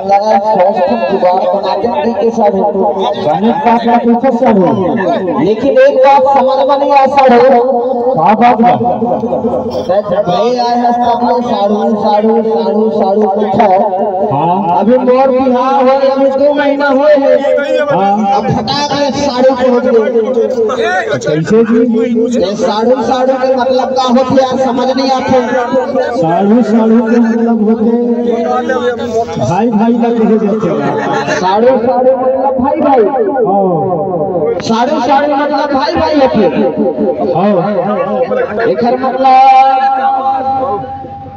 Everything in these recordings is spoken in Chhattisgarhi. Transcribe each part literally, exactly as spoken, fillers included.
लगा, सौ से जुगाड़ बना के दे के साढ़ू। बने बात ना पूछो साढ़ू। लेकिन एक बात समझ में नहीं आया साढ़ू। का बात बा? जब ले आए हैं सब लोग साढ़ू, साढ़ू, साढ़ू, साढ़ू पूछा। हाँ। अभी मोर बिहाव होय, अभी दो महीना होय हे। हाँ। अब फटाक ले साढ़ू पहुंच गए। कैसे जी? ये साढ़ू, साढ़ू के मतलब का होथे यार, समझ नहीं आथे। साढ़ू, साढ़ू के मतलब होथे भाई भाई ला कहे जाथे। साढ़ू, साढ़ू मतलब भाई भाई। हाँ। साढ़ू, साढ़ू मतलब भाई भाई होथे। हाँ। एकर मतलब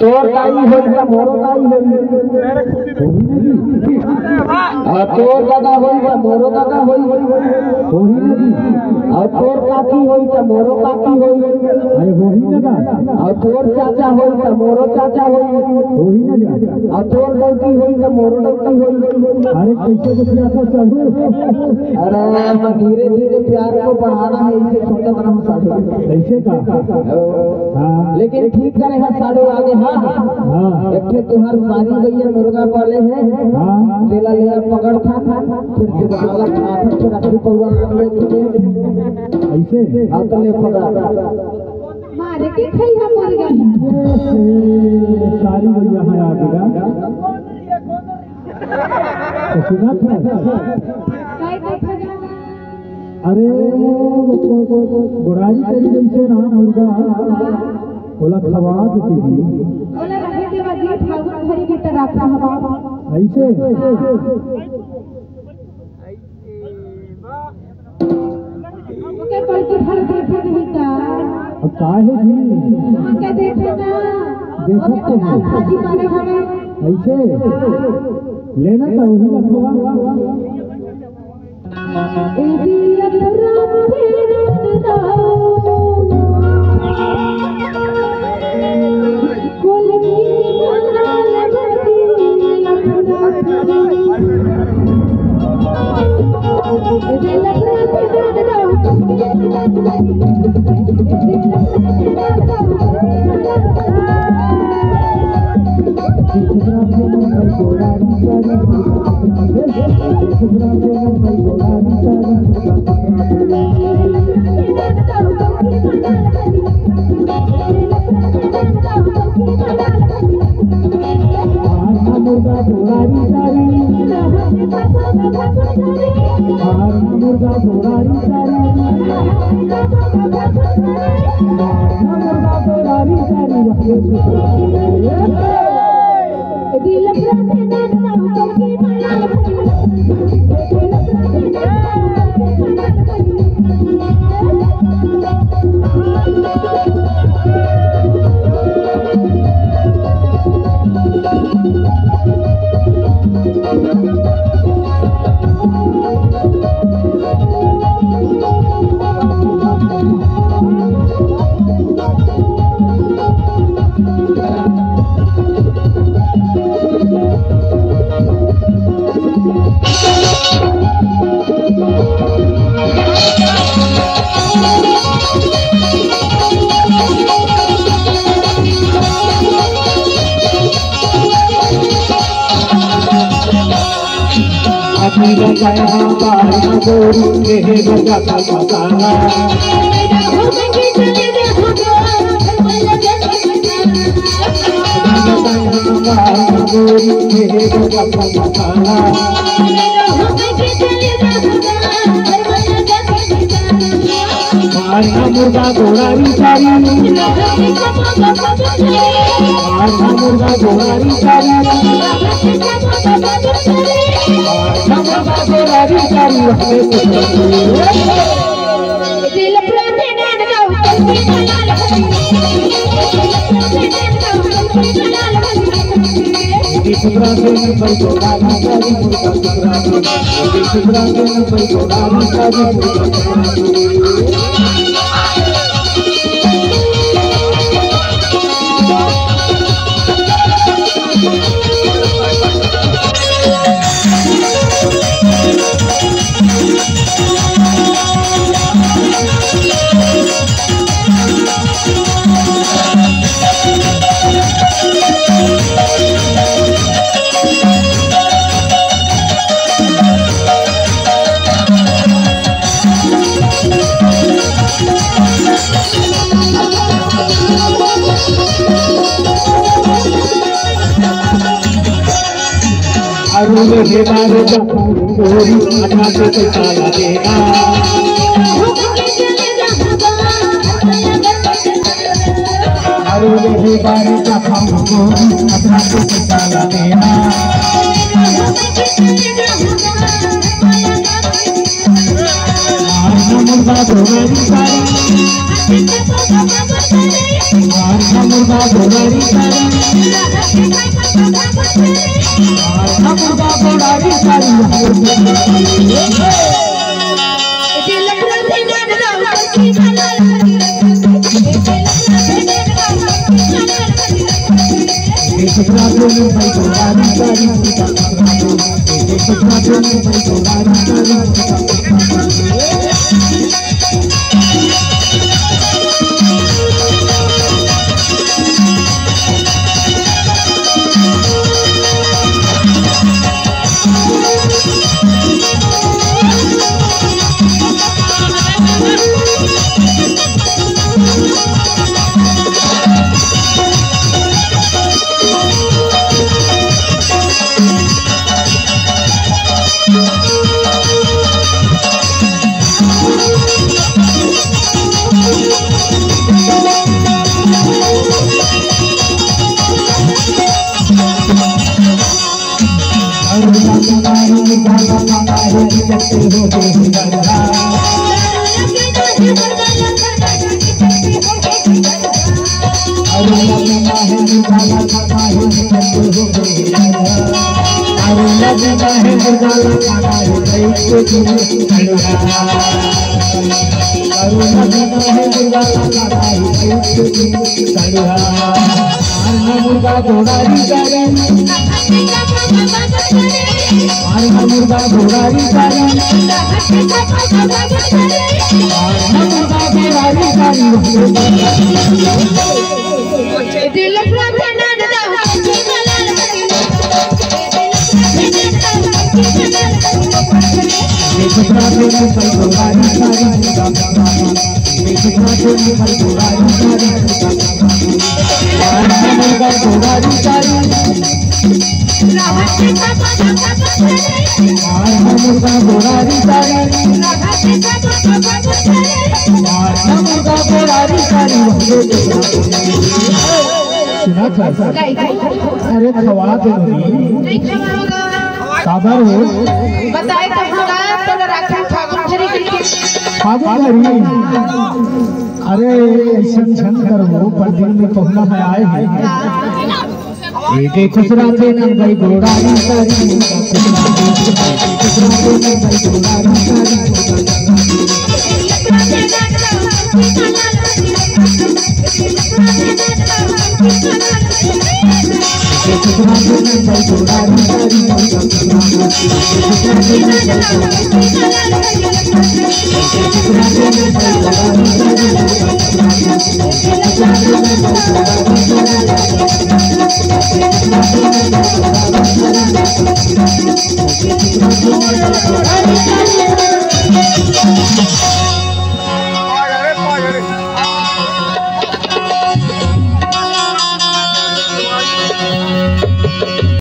तोर दाई होई त मोरो दाई होई। होही ना जी। आ, तोर दादा होई त मोरो दादा होई। होही ना जी। आ, तोर काकी होई त मोरो काकी होई। अरे होही ना गा। आ, तोर चाचा होई त मोरो चाचा होई। होही ना गा। आ, तोर डौकी होई त मोरो डौकी होई। अरे कैसे बतियाथस साढ़ू? अरे, धीरे धीरे प्यार को बढ़ाना है, इसे छोटा तरह साढ़ू। कैसे का? हाँ। लेकिन ठीक करे है साढ़ू आगे, हाँ। हाँ। एक ठे तुहार सारी भैया मुर्गा पाले हैं। हाँ। तेला ले पकड़ था, फिर से बंगाला खा था, फिर अपनी पौवा कर ले तुझे। ऐसे? हाँ, तो ले पकड़। मार के खाई हम मुर्गा। ये सारी भैया है आगे ना। तो सुना था? काय देखा जाना? अरे, वो, वो, वो, वो गोड़ारी करी जैसे ना मुर्गा, ओला खवा देती थी। ओला रखे के बाद ये फागुन भरी भीतर रखा हवा। ऐसे? हाँ। ओके, कोई की घर देखे नहीं का? अब का है जी? हाँ, क्या देखे ना? देखत ओके, तो है। भाजी मारे हमें। ऐसे? लेना तो वही रखवा। मारना मुर्गा गोड़ारी सारी, मारना मुर्गा गोड़ारी सारी, मारना मुर्गा गोड़ारी सारी। अरे रे बारे जपम गोरी, अठारह सौ पैसा ला देना। अरे रे बारे जपम गोरी, अठारह सौ पैसा ला देना। आज मुर्गा गोरी सारी। आज मुर्गा गोरी सारी। आज मुर्गा गोरी सारी। मुर्गा गोड़ा री सारी। आज मुर्गा गोड़ा री सारी। आज मुर्गा गोड़ा री सारी। सुना था। अरे खवा दे। काबर हो? बताए तो होगा, तो राखी फागुन भरी के। फागुन भरी? अरे, ऐसा झन करबो, पर दिन में पहुना है आए हैं। एक एक खुसरा देना भाई गोड़ा री सारी।